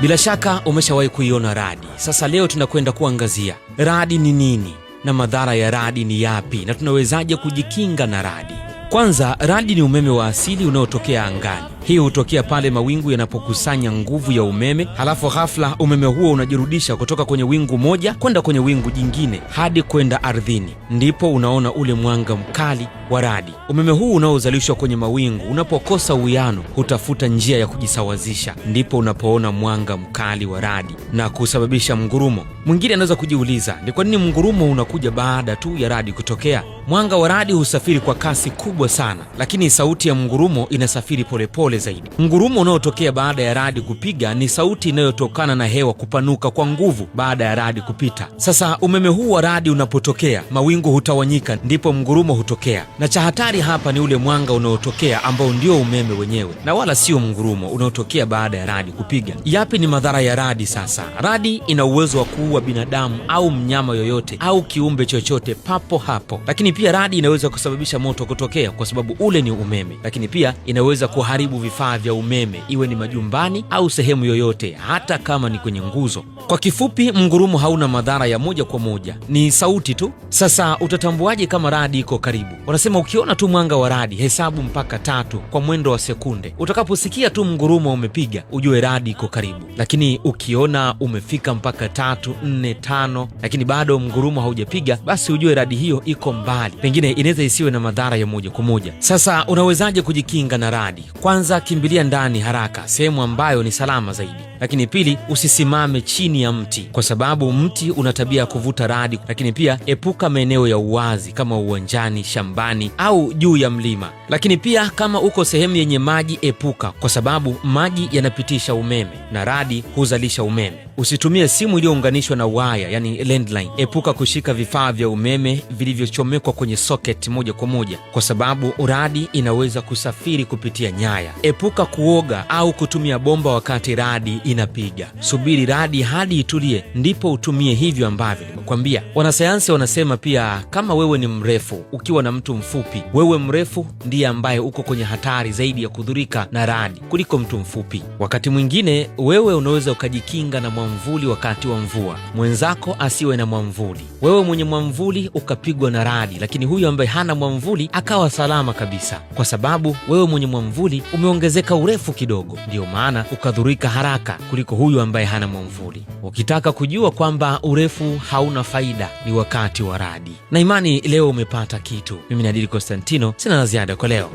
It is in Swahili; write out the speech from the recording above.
Bila shaka umeshawahi kuiona radi. Sasa leo tunakwenda kuangazia radi ni nini na madhara ya radi ni yapi na tunawezaje kujikinga na radi. Kwanza, radi ni umeme wa asili unaotokea angani. Hii hutokea pale mawingu yanapokusanya nguvu ya umeme, halafu ghafla umeme huo unajirudisha kutoka kwenye wingu moja kwenda kwenye wingu jingine hadi kwenda ardhini. Ndipo unaona ule mwanga mkali wa radi. Umeme huu unaozalishwa kwenye mawingu unapokosa uwiano, hutafuta njia ya kujisawazisha, ndipo unapoona mwanga mkali wa radi na kusababisha mngurumo. Mwingine anaweza kujiuliza ni kwa nini mngurumo unakuja baada tu ya radi kutokea. Mwanga wa radi husafiri kwa kasi kubwa sana, lakini sauti ya mngurumo inasafiri polepole zaidi. Mngurumo unaotokea baada ya radi kupiga ni sauti inayotokana na hewa kupanuka kwa nguvu baada ya radi kupita. Sasa umeme huu wa radi unapotokea, mawingu hutawanyika, ndipo mngurumo hutokea. Na cha hatari hapa ni ule mwanga unaotokea ambao ndio umeme wenyewe na wala sio mngurumo unaotokea baada ya radi kupiga. Yapi ni madhara ya radi? Sasa radi ina uwezo wa kuua binadamu au mnyama yoyote au kiumbe chochote papo hapo, lakini pia radi inaweza kusababisha moto kutokea kwa sababu ule ni umeme, lakini pia inaweza kuharibu vifaa vya umeme, iwe ni majumbani au sehemu yoyote, hata kama ni kwenye nguzo. Kwa kifupi, mngurumo hauna madhara ya moja kwa moja, ni sauti tu. Sasa utatambuaje kama radi iko karibu? Wanasema ukiona tu mwanga wa radi, hesabu mpaka 3 kwa mwendo wa sekunde. Utakaposikia tu mngurumo umepiga, ujue radi iko karibu. Lakini ukiona umefika mpaka 3, 4, 5 lakini bado mngurumo haujapiga, basi ujue radi hiyo iko mbali, pengine inaweza isiwe na madhara ya moja kwa moja. Sasa unawezaje kujikinga na radi? Kwanza, kimbilia ndani haraka, sehemu ambayo ni salama zaidi. Lakini pili, usisimame chini ya mti kwa sababu mti una tabia ya kuvuta radi. Lakini pia epuka maeneo ya uwazi kama uwanjani, shambani au juu ya mlima. Lakini pia kama uko sehemu yenye maji, epuka kwa sababu maji yanapitisha umeme na radi huzalisha umeme. Usitumie simu iliyounganishwa na waya, yani landline. Epuka kushika vifaa vya umeme vilivyochomekwa kwenye socket moja kwa moja, kwa sababu radi inaweza kusafiri kupitia nyaya. Epuka kuoga au kutumia bomba wakati radi inapiga. Subiri radi hadi itulie, ndipo utumie hivyo ambavyo nimekuambia. Wanasayansi wanasema pia, kama wewe ni mrefu ukiwa na mtu mfupi, wewe mrefu ndiye ambaye uko kwenye hatari zaidi ya kudhurika na radi kuliko mtu mfupi. Wakati mwingine wewe unaweza ukajikinga na mwamvuli wakati wa mvua, mwenzako asiwe na mwamvuli. Wewe mwenye mwamvuli ukapigwa na radi, lakini huyu ambaye hana mwamvuli akawa salama kabisa, kwa sababu wewe mwenye mwamvuli umeongezeka urefu kidogo, ndiyo maana ukadhurika haraka kuliko huyu ambaye hana mwamvuli. Ukitaka kujua kwamba urefu hauna faida ni wakati wa radi. Na imani leo umepata kitu. Mimi ni Adili Constantino, sina la ziada kwa leo.